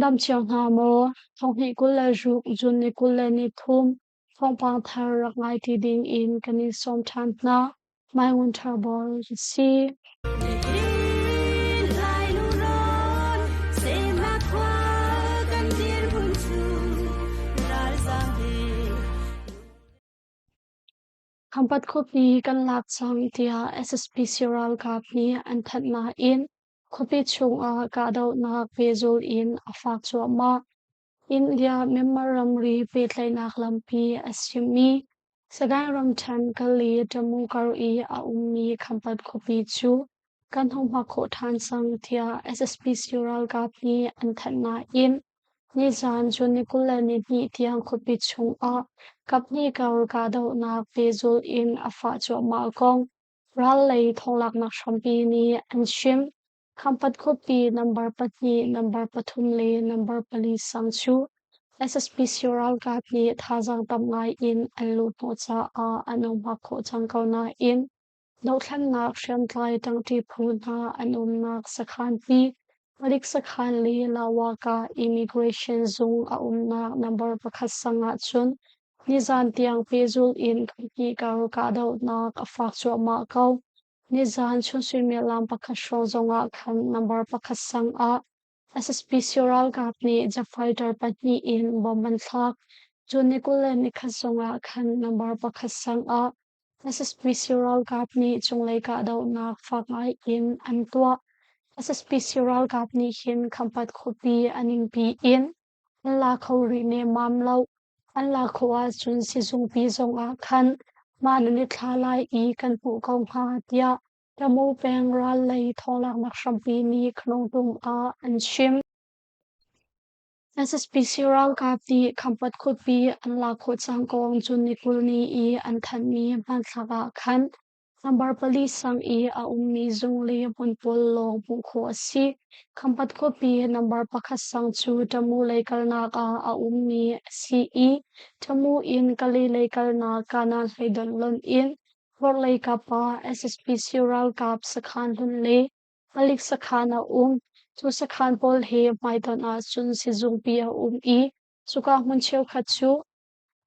dam cio hna maw? Thonghnih 26 June ni 23 thawngpang thar rak ngai ti ding in kan in sawm ṭhan hna. Mai Ngun Ṭha Bawi ka si. Khampat khuapi kan lak cang tiah SSPC ralkap nih an thanh nain khuapi chungah kahdohnak pehzulh in a fak cuahmah. India-Myanmar ramri pehtlaihnak lampi a simi Sagaing ramṭhen Kali Tamu kar i a ummi Khampat khuapi cu kan hung hmak khawh ṭhan cang tiah SSPC ralkap nih an thanh nain nizan June ni 22 tiang khuapi chungah kaphnih kar kahdohnak pehzulh in a fah cuahmah kong ral lei thawnglaknak hrampi nih an chim. Khampat khuapi number pahnih, number pathum le number pali sang cu SSPC ralkap nih thazaang tam ngai in an luhhnawh caah an umhak khawh cang ko nain dohthlennak hriamtlai ṭangṭi phu hna an umnak sakhan pi, palik sakhan le Lawaka Immigration zung a umnak number pakhat sang ahcun nizan tiang pehzulh in khuapi kar kahdohnak a fak cuahmah ko. Nizan chun suimilam pakhat hrawng zongah khan number pakhat sang ah SSPC ralkap nih jet fighter pahnih in bomb an thlak. Cun ni 21 zongah khan number pakhat sang ah SSPC ralkap nih cunglei kahdohnak fak ngai in an tuah. SSPC ralkap nih hin Khampat khuapi a ningpi in an la kho rih nemmam lo. An la khawh ahcun sizungpi zongah khan mah nan i thla lai i kan hmuh ko hnga tiah Tamu peng ral lei thawnglaknak hrampi nih Khnongtung ah an chim. SSPC ralkap nih Khampat khuapi an lak khawh cang kong cun ni 20 ni i an thanhmi hmanthlak ah khan Number pali sang i a ummi zung le hmun pawl lawng hmuh khawh a si. Khampat khuapi number pakhat sang cu Tamu lei kalnak ah a ummi a si i Tamu in Kali lei kalnak kanan hleidonh lonh in vorhlei kap ah SSPC ralkap sakhan hlun le palik sakhan a um. Cu sakhan pawl he hmaitonh ahcun sizungpi a um i cuka hmun cheukhat cu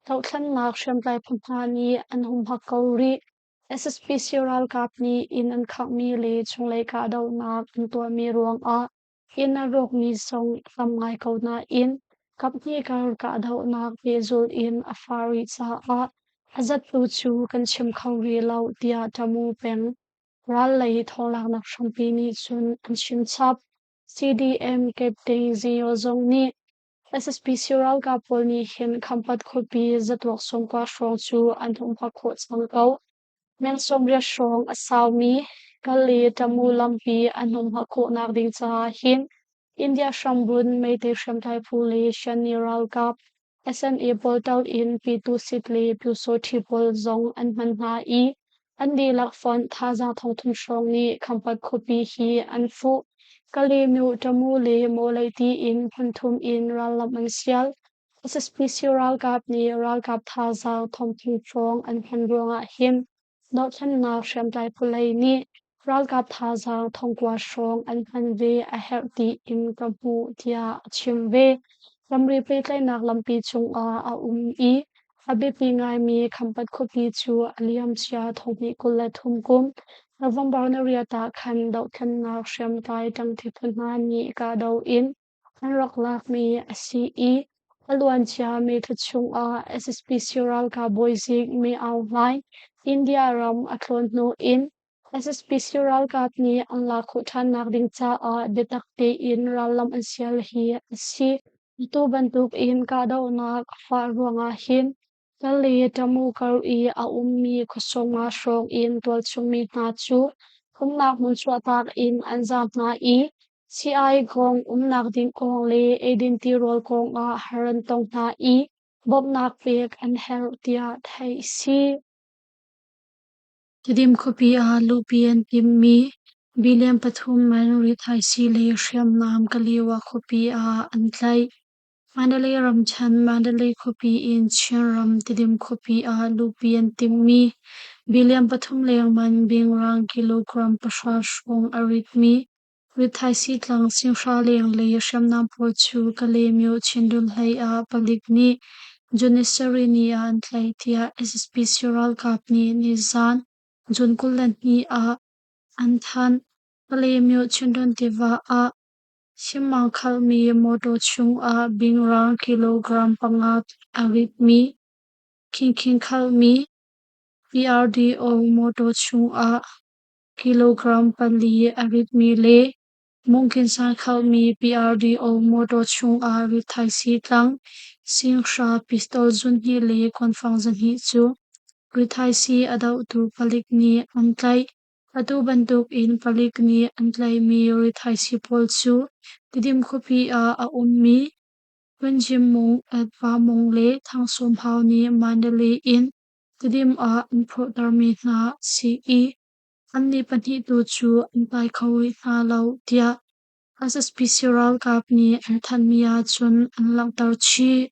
Dohthlennak hriamtlai phu hna nih an humhak ko rih. SSPC ralkap nih inn an khanghmi le chunglei kahdohnak an tuahmi ruangah inn a rawkmi zong a tam ngai ko nain kaphnih kar kahdohnak pehzulh in a fah rih caah a zattu cu kan chim kho rih lo tiah Tamu peng ral lei thawnglaknak hrampi nih cun an chim chap. CDM Captain Zio zong nih SSPC ralkap pawl nih hin Khampat khuapi zatuak sawmkua hrawng cu an humhak khawh cang ko. Meng 80 hrawng a saumi Kale Tamu lampi an humhak khawhnak ding caah hin India hrambunh Meitei hriamtlai phu le Shan-ni ralkap SNA pawl tal in Pyitusit le Pyusawṭhi pawl zong an hman hna i an dihlak fonh thazaang thongthum hrawng nih Khampat khuapi hi an fuh. Kale-myo, Tamu le Mawlei tiin hmunthum in rallam an sial. SSPC ralkap nih ralkap thazaang thongthum hrawng an hman ruangah hin Dohthlennak hriamtlai phu lei nih ralkap thazaang thongkua hrawng an hman ve a herh tiin ka hmuh tiah a chim ve. Ramri pehtlaihnak lampi cungah a um i a biapi ngaimi Khampat khuapi cu a liamcia thonghnih 23 kum November ni riat ah khan dohthlennak hriamtlai ṭangṭi phu hna nih kahdoh in An rak lakmi a si i a luancia May thla chungah SSPC ralkap bawizik May Aung Hlaing India ram a tlawn hnu in SSPC ralkap nih an lak khawh ṭhannak ding caah biatak tein rallam an sial hi a si. Atu bantukin kahdohnak a fah ruangah hin Kali Tamu kar i a ummi khuasawng hrawng in tualchungmi hna cu umnak hmun chuahtak in an zaam hna i sii-ai kong, umnak ding kong le eidin tirawl kong ah har an tong hna i bawmhnak pek an herh tiah theih a si. Tidim khuapi ah luhpi an timhmi billion pathum man rithaisii le hriamnam Kaliwa khuapi ah an tlaih. Mandalay ramṭhen Mandalay khuapi in Chinram Tidim khuapi ah luhpi an timhmi billion pathum leng man bingrang kilogram pahra hrawng a ritmi. Rithaisii tlang singhra leng le hriamnam pawl cu Kalaymyo Chindwin hlei ah palik nih June sarih ni ah an tlaih tiah SSPC ralkap nih nizaan June 22 ah an thanh. Kalaymyo Chindwin tiva ah Simmang khalhmi mawtaw chungah bingrang kilogram 5 a ritmi Khinkhin khalhmi PRDO mawtaw chungah kilogram 4 a ritmi le Mungkinsan khalhmi PRDO mawtaw chungah rithaisii tlang singhra pistol zunhnih le kuanfang 200 cu rithaisii a dohtu palik nih an tlaih. Atu bantuk in palik nih an tlaihmi rithaisii pawl cu Tidim khuapi ah a ummi Kunjim Mung, Etpa Mung le Thang Sawm Hau nih Mandalay in Tidim ah an phorhtermi hna a si i annih pahnih tu cu an tlai kho rih hna lo, tiah SSPC ralkap nih an thanhmi ahcun an langhter chih.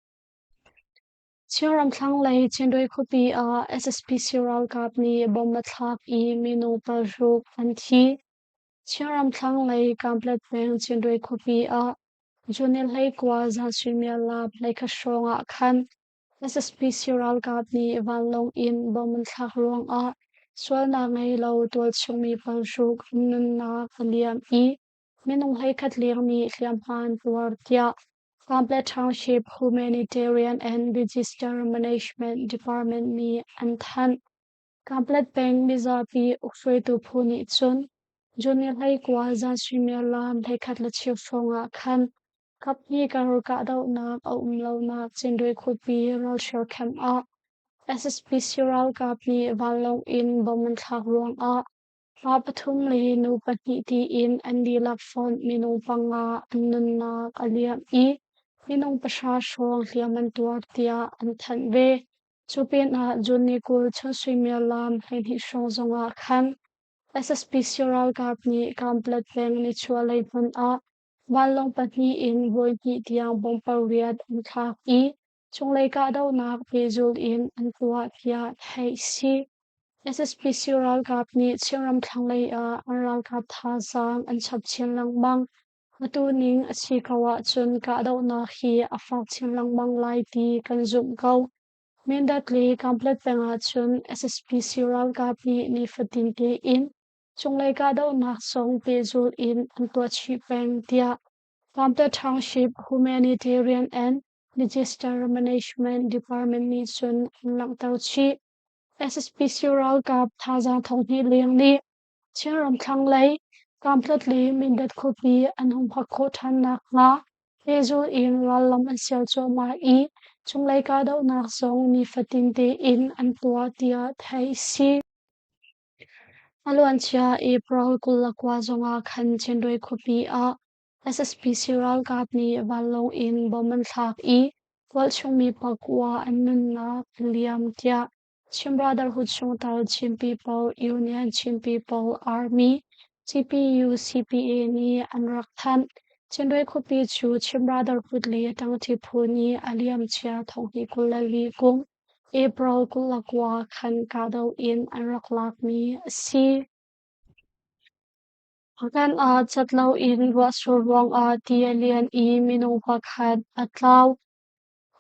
Chinram thlanglei Cindwe khuapi ah SSPC ralkap nih bomb a thlak i minung 6 an thi. Chinram thlanglei Kanpetlet peng Cindwe khuapi ah June 29 zan suimilam 11 hrawng ah khan SSPC ralkap nih vanlawng in bomb an thlak ruangah sualnak ngei lo tualchung mi 6 an nunnak a liam i minung 11 leng nih hliamhma an tuar tiah Kanpetlet Township Humanitarian and Disaster Management Department nih an thanh. Kanpetlet peng mizapi ukhruaitu phu nih cun June 29 zan suimilam 11:15 hrawng ah khan kaphnih kar kahdohnak a um lonak Cindwe khuapi ralhrial camp ah SSPC ralkap nih vanlawng in bomb an thlak ruangah pa pathum le nu pahnih tiin an dihlak fonh minung 5 an nunnak a liam i minung 10 hrawng hliam an tuar tiah an thanh ve. Cu pinah June ni 20 chun suimilam 12 hrawng zongah khan SSPC ralkap nih Kanpetlet peng nichuahlei hmun ah vanlawng pahnih in voihnih tiang bomb pariat an thlak i cunglei kahdohnak pehzulh in an tuah tiah theih a si. SSPC ralkap nih Chinram thlanglei ah an ralkap thazaang an chap chin lengmang. Atu ning a si ko ahcun kahdohnak hi a fak chin lengmang lai ti kan zumh ko. Mindat le Kanpetlet peng ahcun SSPC ralkap nih nifatin tein cunglei kahdohnak zong pehzulh in an tuah chih peng tiah Kanpetlet Township Humanitarian and Disaster Management Department nih cun an langhter chih. SSPC ralkap thazaang 2000 leng nih Chinram thlanglei Kanpetlet le Mindat khuapi an humhak khawh ṭhan nakhnga pehzulh in rallam an sial cuahmah i cunglei kahdohnak zong nifatin tein an tuah tiah theih a si. A luancia April 29 zongah khan Cindwe khuapi ah SSPC ralkap nih vanlawng in bomb an thlak i tualchung mi 9 an nunnak a liam tiah Chin Brotherhood chungtel Chin People Union Chin People Army CPU-CPA nih an rak thanh. Cindwe khuapi cu Chin Brotherhood le ṭangṭi phu nih a liamcia 2022 kum April 29 khan kahdoh in an rak lakmi a si. Kan ah cat loin ruahsur ruangah ti a lian i minung pakhat a tlau.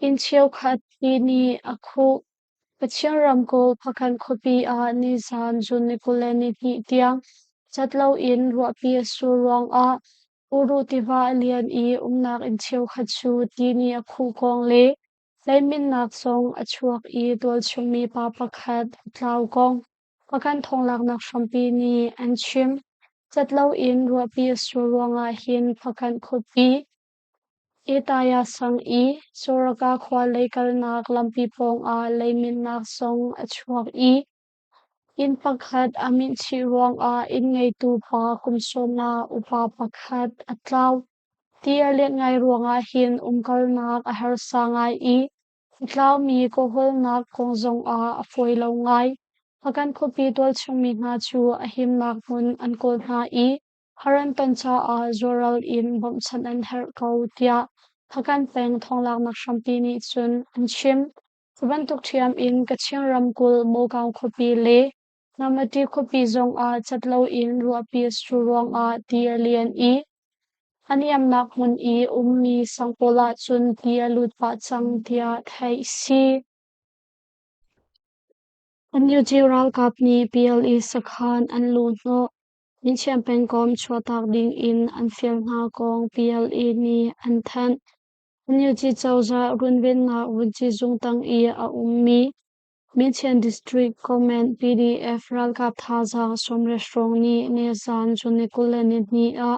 Inn cheukhat ti nih a khuh. Kachin ramkulh Hpakant khuapi ah nizaan June 22 tiang cat loin ruahpi a sur ruangah Uru tiva a lian i umnak inn cheukhat cu ti nih a khuh kong le leiminnak zong a chuak i tualchung mi pa pakhat a tlau kong Hpakant thawnglaknak hrampi nih an chim. Cat loin ruahpi a sur ruangah hin Hpakant khuapi Etaya sang i Soraka khua lei kalnak lampi pawngah leiminnak zong a chuak i inn pakhat a minh chih ruangah inn ngeitu pa kum 50 upa pakhat a tlau. Ti a lianh ngai ruangah hin umkalnak a harsa ngai i a tlaumi kawhawlnak kong zongah a fawi lo ngai. Hpakant khuapi tualchungmi hna cu a himnak hmun an kawl hna i har an ton caah zuaral in bawmhchanh an herh ko tiah Hpakant peng thawnglaknak hrampi nih cun an chim. Cu bantuk ṭhiam in Kachin ramkulh Mogaung khuapi le Namati khuapi zongah cat loin ruahpi a sur ruangah ti a lian i a niamnak hmun i ummi sang pawl ahcun ti a lut pah cang tiah theih a si. NUG ralkap nih PLA sakhan an luhhnawh. Minchiam pengkomh chuahtak ding in an fial hna kong PLA nih an thanh. NUG cozah runvennak vunci zung tang i a ummi Minchian District Command PDF ralkap thazaang 90 hrawng nih nizaan June 22 ah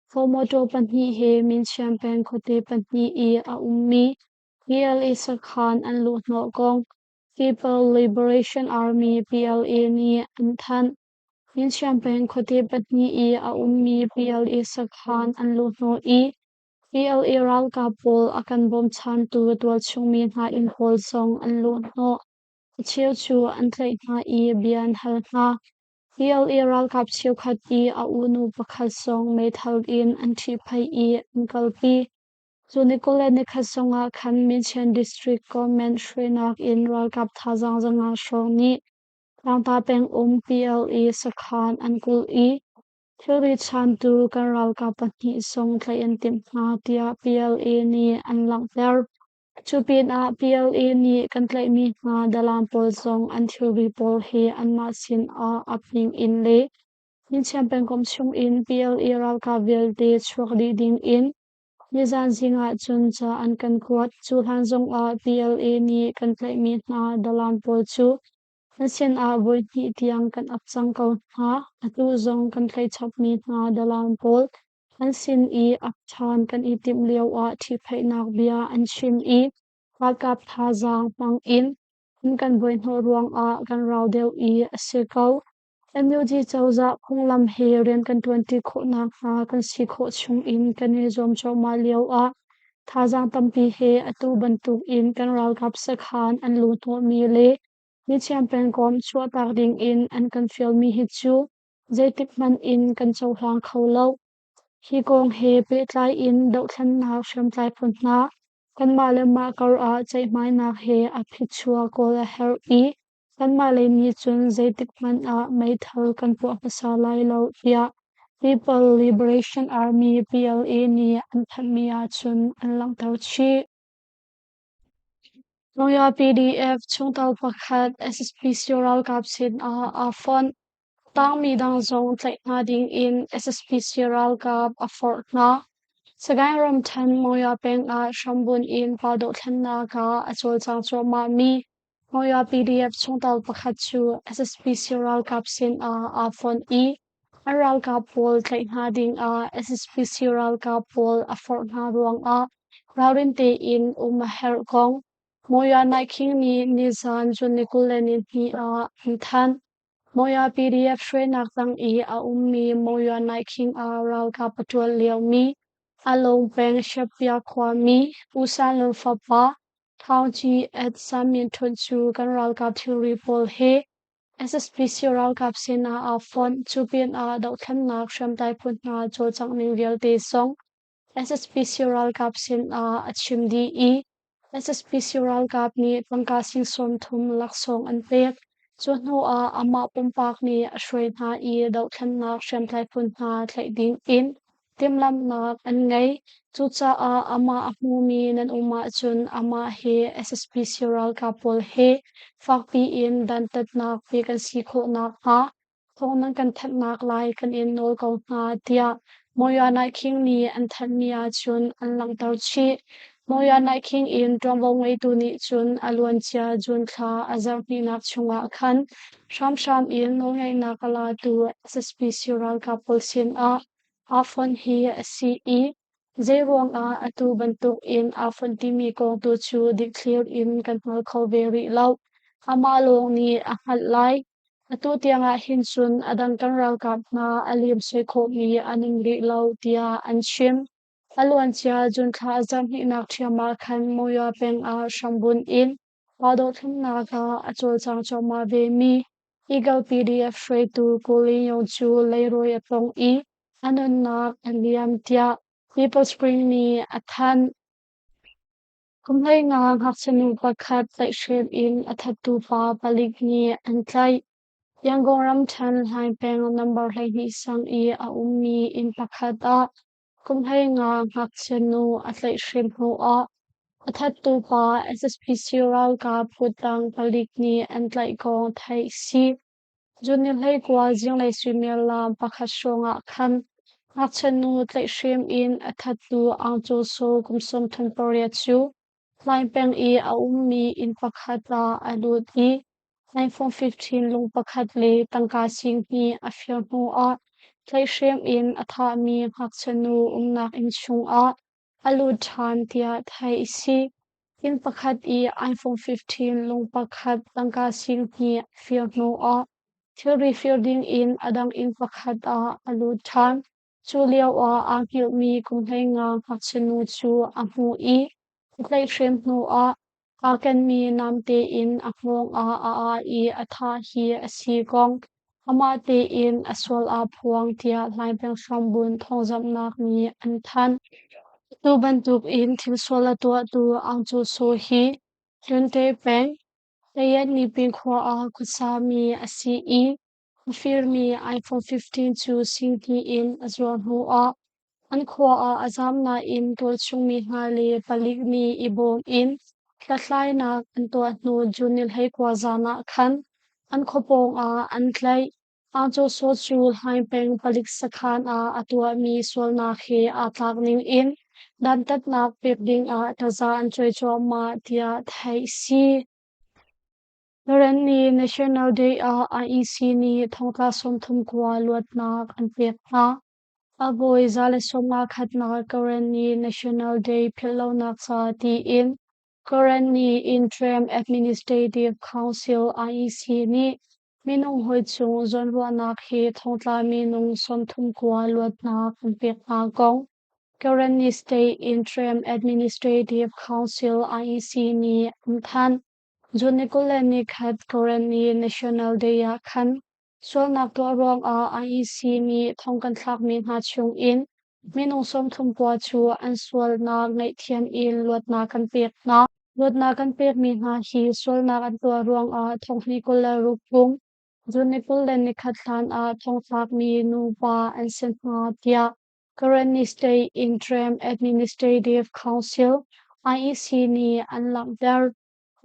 Ford motor pahnih he Minchiam peng khuate pahnih i a ummi PLA sakhan an luhhnawh kong People Liberation Army PLA nih an thanh. Minchiam peng khuate pahnih i a ummi PLA sakhan an luhhnawh i PLA ralkap pawl a kan bawmchantu tualchung mi hna inn pawl zong an luhhnawh. A cheu cu an tlaih hna i bia an hal hna. PLA ralkap cheukhat i a unu pakhat zong meithal in an ṭhihphaih i an kalpi. Cu ni 21 zongah khan Minchian District Government hruainak in ralkap thazaang 500 hrawng nih Tlangta pengum PLA sakhan an kulh i thilri chantu kan ralkap pahnih zong tlaih an timh hna tiah PLA nih an langhter. Cu pinah PLA nih kan tlaihmi hna dalaan pawl zong an thilri pawl he anmah sin ah ap ning in le Minchiam pengkomh chungin PLA ralkap vialte chuak dih ding in nizaan zing ah cun ca an kan kuat. Cu hlan zongah PLA nih kan tlaihmi hna dalaan pawl cu an sinah voihnih tiang kan ap cang ko hna. Atu zong kan tlaih chapmi hna dalaan pawl an sin i ap ṭhan kan i timh lioah ṭhihphaihnak bia an chim i ralkap thazaang hmang in an kan buaihnawh ruangah kan rau deuh i a si ko. NUG cozah phunglam he rian kan ṭuanṭi khawh nakhnga kan si khawh chungin kan i zuam cuahmah lioah thazaang tampi he atu bantukin kan ralkap sakhan an luhhnawhmi le mithiam pengkomh chuahtak dingin an kan fialmi hi cu zeitik hmanh in kan cohlang kho lo. Hi kong he pehtlai in dohthlennak hriamtlai phu hna kanmah le mah kar ah ceihmainak he a phichuak kawl a herh i Kanmah lei nih cun zeitik hmanh ah meithal kan puah hmasa lai lo tiah People Liberation Army PLA nih an thanhmi ahcun an langhter chih. Monywa PDF chungtel pakhat SSPC ralkap sinah aa fonh. Tangmi dang zong tlaih hna dingin SSPC ralkap a forh hna. Sagaing ramṭhen Monywa peng ah hrambunh in pa dohthlennak ah a cawlcang cuahmahmi Monywa PDF chungtel pakhat cu SSPC ralkap sinah aa fonh i an ralkap pawl tlaih hna dingah SSPC ralkap pawl a forh hna ruangah ralrin tein um a herh kong Monywa Naikhing nih nizan June ni 22 ah an thanh. Monywa PDF hruainak tang i a ummi Monywa Naikhing ah ralkap a ṭuan liomi Alung peng Shapia khuami U San Lun fapa Thaungci at Samin Htun cu kan ralkap thilri pawl he SSPC ralkap sinah aa fonh. Cu pinah dohthlennak hriamtlai phu hna cawlcangh ning vialte zong SSPC ralkap sinah a chim dih i SSPC ralkap nih tangka sing 30 laksawng an pek. Cu hnu ah amah pumpak nih a hruai hna i dohthlennak hriamtlai phu hna tlaih ding in timhlamhnak an ngei. Cucaah amah a hmumi nan um ahcun amah he SSPC ralkap pawl he fakpi in dantatnak pek an si khawh nakhnga thawng nan kan thanhnak lai kan in nawl ko hna tiah Monywa Naikhing nih an thanhmi ahcun an langhter chih. Monywa Naikhing in ṭuanvo ngeitu nih cun a luancia June thla a zarh hnihnak chungah khan hramhram in nawlngeihnak a latu SSPC ralkap pawl sinah aa fonh hi a si i zeiruangah atu bantukin aa fonh timi kong tu cu dikthlir in kan hngal kho ve rih lo. Amah lawng nih a hngalh lai. Atu tiangah hin cun a dang kan ralkap hna a lemsoi khawhmi an um rih lo, tiah an chim. A luancia June thla zarhhnihnak ṭhiam ah khan Monywa peng ah hrambunh in raldohthlennak ah a cawlcang cuahmah vemi Eagle PDF hruaitu Ko Lin Yong cu leirawi a tong i a nunnak a liam tiah People Spring nih a thanh. Kum 15 ngakchia nu pakhat tlaihhrem in a thattu pa palik nih an tlaih. Yangon ramṭhen Hlaing peng number 12 sang i a ummi inn pakhat ah kum 15 ngakchia nu a tlaihhrem hnuah a thattu pa SSPC ralkap kuttang palik nih an tlaih kong theih si. June ni 19 zinglei suimilam pakhat hrawngah khan ngakchia nu tlaihhrem in a thattu Aung Kyaw Soe kum 38 cu Hlaing peng i a ummi inn pakhat ah a lut i iPhone 15 lung pakhat le tangka 20,000 a fir hnuah tlaihhrem in a thahmi ngakchia nu umnak inn chungah a lut ṭhan tiah theih a si. Inn pakhat i iPhone 15 lung pakhat tangka 20,000 a fir hnuah thilri fir dingin a dang inn pakhat ah a lut ṭhan. Cu lioah aa hngilhmi kum 15 ngakchia nu cu a hmuh i a tlaihhrem hnuah aa kenmi namte in a hngawng ah a ah i a thah hi a si kong amah tein a sual aa phuang tiah Hlaing hrambunh thawngzamhnak nih an thanh. Atu bantuk in thil sual a tuahtu Aung Kyaw Soe hi Hlunte peng, Tayetnipin khua ah khuasami a si i a firmi iPhone 15 cu 20,000 in a zuar hnuah an khua ah a zaam nain tualchungmi hna le palik nih i bawm in hlathlainak an tuah hnu June ni 19 zan ah khan an khua pawng ah an tlaih. Aung Kyaw Soe cu Hlaing peng palik sakhan ah a tuahmi sualnak he aa tlak ning in dantatnak pek ding ah taza an cuai cuahmah tiah theih a si. Karenni National Day ah IEC nih thongtla 39 luatnak an pek hna. A voi 151nak Karenni National Day philhlonak ca tiin Karenni Interim Administrative Council IEC nih minung hawi cung zawnruahnak he thongtla minung 39 luatnak an pek hna kong Karenni State Interim Administrative Council IEC nih an thanh. June ni 21 Karenni National Day ah khan sualnak tuah ruangah IEC nih thong kan thlakmi hna chungin minung 39 cu an sualnak ngaihthiam in luatnak kan pek hna. Luatnak kan pekmi hna hi sualnak an tuah ruangah thong hnih 26 kum June ni 21 hlan ah thong thlakmi nupa an si hna tiah Karenni State Interim Administrative Council IEC nih an langhter.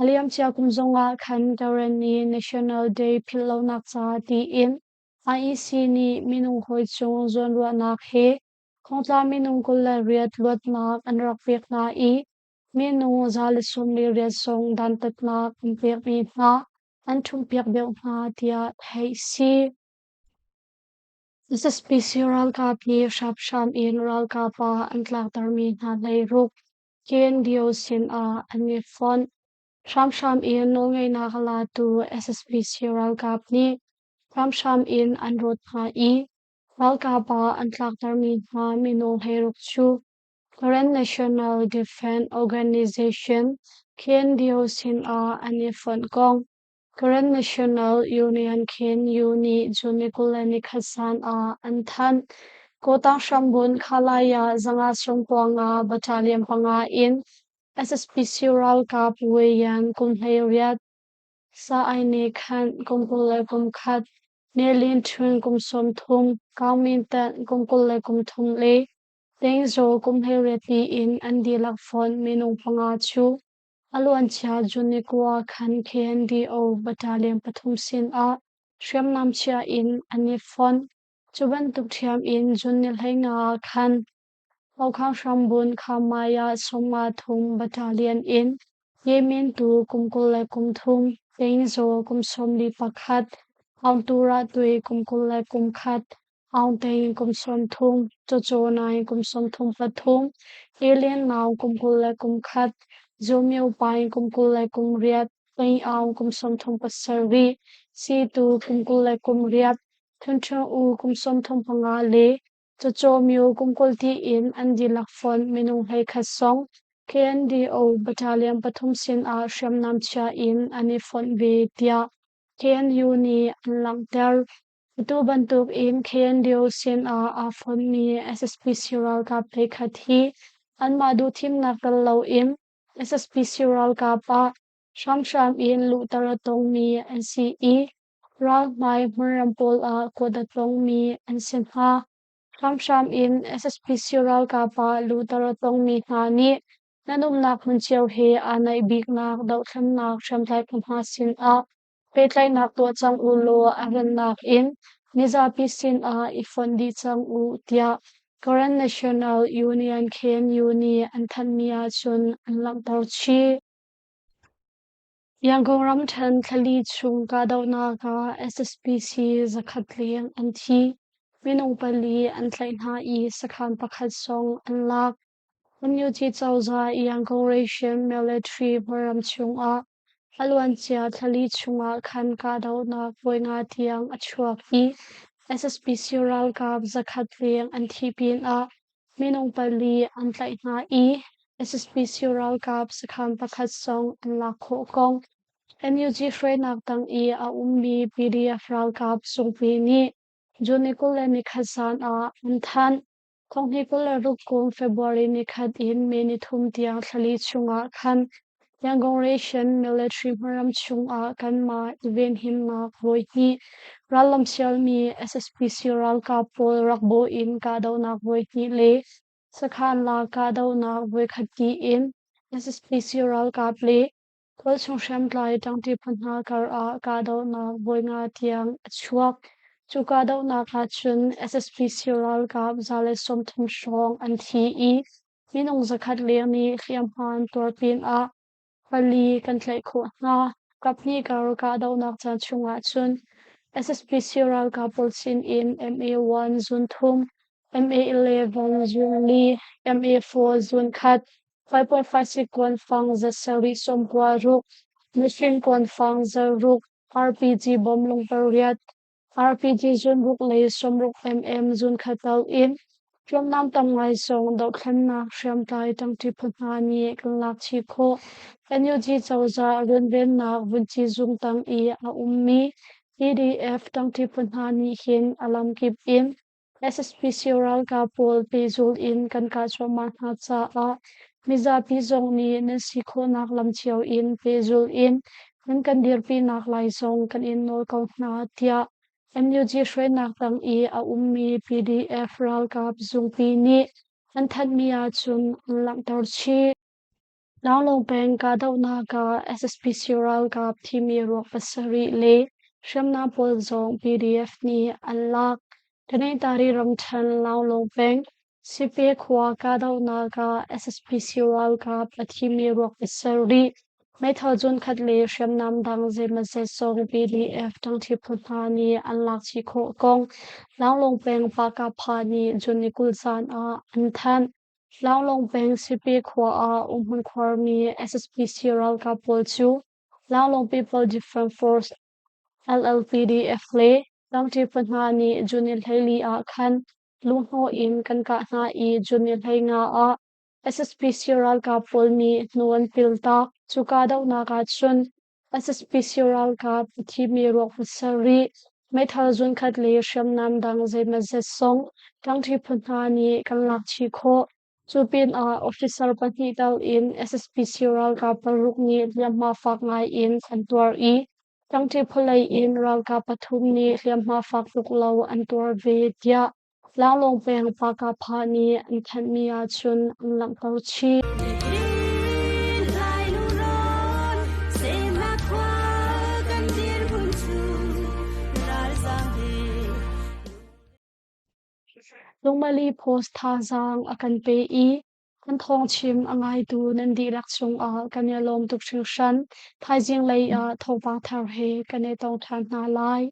A liamcia kum zongah khan Karenni National Day philhlonak ca tiin IEC nih minung hawi cung zawnruahnak he thongtla minung 28 luatnak an rak pek hna i minung 128 zong dantatnak an pekmi hna an ṭhumhpiak deuh hna tiah theih si. SSPC ralkap nih hramhram in ralkap ah an tlaktermi hna 16 KNDO sinah an i fonh. Hramhram in nawlngeihnak a latu SSPC ralkap nih hramhram in an rawt hna i ralkap ah an tlaktermi hna minung 16 cu Karen National Defense Organization KNDO sinah an i fonh kong Karen National Union KNU nih June ni 21 zan ah an thanh. Kawtang hrambun Khalaya 595 Battalion panga in SSPC ralkap Wayan kum 18, Sa-ai Ne Khan kum 21, Ne Lin Htun kum 30, Kaung Min Tan kum 23 le Teng Zaw kum 18 tiin an dihlak fonh minung panga cu A luancia June ni 9 khan KNDO Battalion pathum sinah hriamnam chia in an i fonh. Cu bantuk ṭhiam in June ni 15 ah khan Haukhang hrambun Khamaya 53 Battalion in Yemen tu kum 23, Tengzaw kum 41, Aungtura tui kum 21, Aung Thein kum 30, Coco Naing kum 33, Alien Naung kum 21, Zaw Myo Paing kum 28, Thein Aung kum 37, Situ kum 28, Htun Htun U kum 35 le Coco Myo kum 20 tiin an dihlak fonh minung 11 zong KNDO Battalion pathum sinah hriamnam chia in an i fonh ve tiah KNU nih an langhter. Atu bantuk in KNDO sinah aa fonhmi SSPC ralkap hleikhat hi anmah duhthimnak tel loin SSPC ralkap ah hramhram in luhter a tongmi an si i Ralhmai hmunram pawl ah kuat a tongmi an si hna. Hramhram in SSPC ralkap ah luhter a tongmi hna nih nan umnak hmun cio he aa naih biknak dohthlennak hriamtlai phu hna sin ah pehtlaihnak tuah cang u law a rannak in mizapi sin ah i fonh dih cang u tiah Karen National Union KNU nih an thanhmi ahcun an langhter chih. Yangon ramṭhen thlali chung kahdohnak ah SSPC zakhat leng an thi. Minung pali an tlaih hna i sakhan pakhat zong an lak. NUG cozah Yangon Ration Military hmunram chungah a luancia thlali chungah khan kahdohnak voi nga tiang a chuak i SSPC ralkap zakhat leng an thih pinah minung pali an tlaih hna i SSPC ralkap sakhan pakhat zong an lak khawh kong NUG hruainak tang i a ummi PDF ralkap zungpi nih June 21 zan ah an thanh. Thonghni 26 kum February nikhat in May nithum tiang thlali chungah khan Yangon Ration Military hmunram chungah kanmah i venhimnak vawi hnih rallam sialmi SSPC ralkap pawl rak bawh in kahdohnak vawi hnih le sakhan la kahdohnak voikhat tiin SSPC ralkap le Tualchung hriamtlai ṭangṭi phu hna karah kahdohnak vawi nga tiang a chuak. Cu kahdohnak ahcun SSPC ralkap 130 hrawng an thi i minung 100 leng nih hliamhma an tuar pinah pali kan tlaih khawh hna. Kaphnih kar kahdohnak caan chungah cun SSPC ralkap pawl sinin MA-1 zun thum, MA-11 zun li, MA-4 zun khat, 5.56 kuanfang zasarih sawmkua ruk, machine kuanfang zaruk, RPG bom lung pariat, RPG zunruk le 60 mm zunkhat tal in hriamnam tam ngai zong dohthlennak hriamtlai ṭangṭi phu hna nih kan lak chih khawh. NUG cozah runvennak vunci zung tang i a ummi PDF ṭangṭi phu hna nih hin a lamkip in SSPC ralkap pawl pehzulh in kan kah cuahmah hna caah mizapi zong nih nan si khawhnak lam cio in pehzulh in nan kan dirpinak lai zong kan in nawl ko hna tiah NUG hruainak tang i a ummi PDF ralkap zungpi nih an thanhmi ahcun an langhter chih. Lawnglawng peng kahdohnak ah SSPC ralkap thimi ruak pasarih le hriamnam pawl zong PDF nih an lak. Tanintari ramṭhen Lawnglawng peng Sipe khua kahdohnak ah SSPC ralkap a thimi ruak pasarih, meithal zunkhat le hriamnam dang zeimawzat zong PDF ṭangṭhi phu hna nih an lak chih khawh kong Lawnglawng peng Pahkapha nih June ni 20 zan ah an thanh. Lawnglawng peng Sipi khua ah umhmun khuarmi SSPC ralkap pawl cu Lawnglawng People Defence Force LLPDF le tlangṭi phu hna nih June ni 14 ah khan luhhnawh in kan kah hna i June ni 15 ah SSPC ralkap pawl nih hnu an pil tak. Cu kahdohnak ahcun SSPC ralkap a thimi ruak pasarih, meithal zunkhat le hriamnam dang zeimawzat zong tlangṭhi phu hna nih kan lak chih khawh. Cu pinah officer pahnih tal in SSPC ralkap paruk nih hliamhma fak ngai in an tuar i tlangṭhi phu lei in ralkap pathum nih hliamhma fak tuk lo an tuar ve tiah Tlanglawng peng Pakapha nih an thanhmi ahcun an langhter chih. Lungmali Post thazaang a kan pe i kan thawngchim a ngaitu nan dihlak cungah kan i lawm tuk hringhran. Thaizing lei ah thawngpang thar he kan i tong ṭhan hna lai.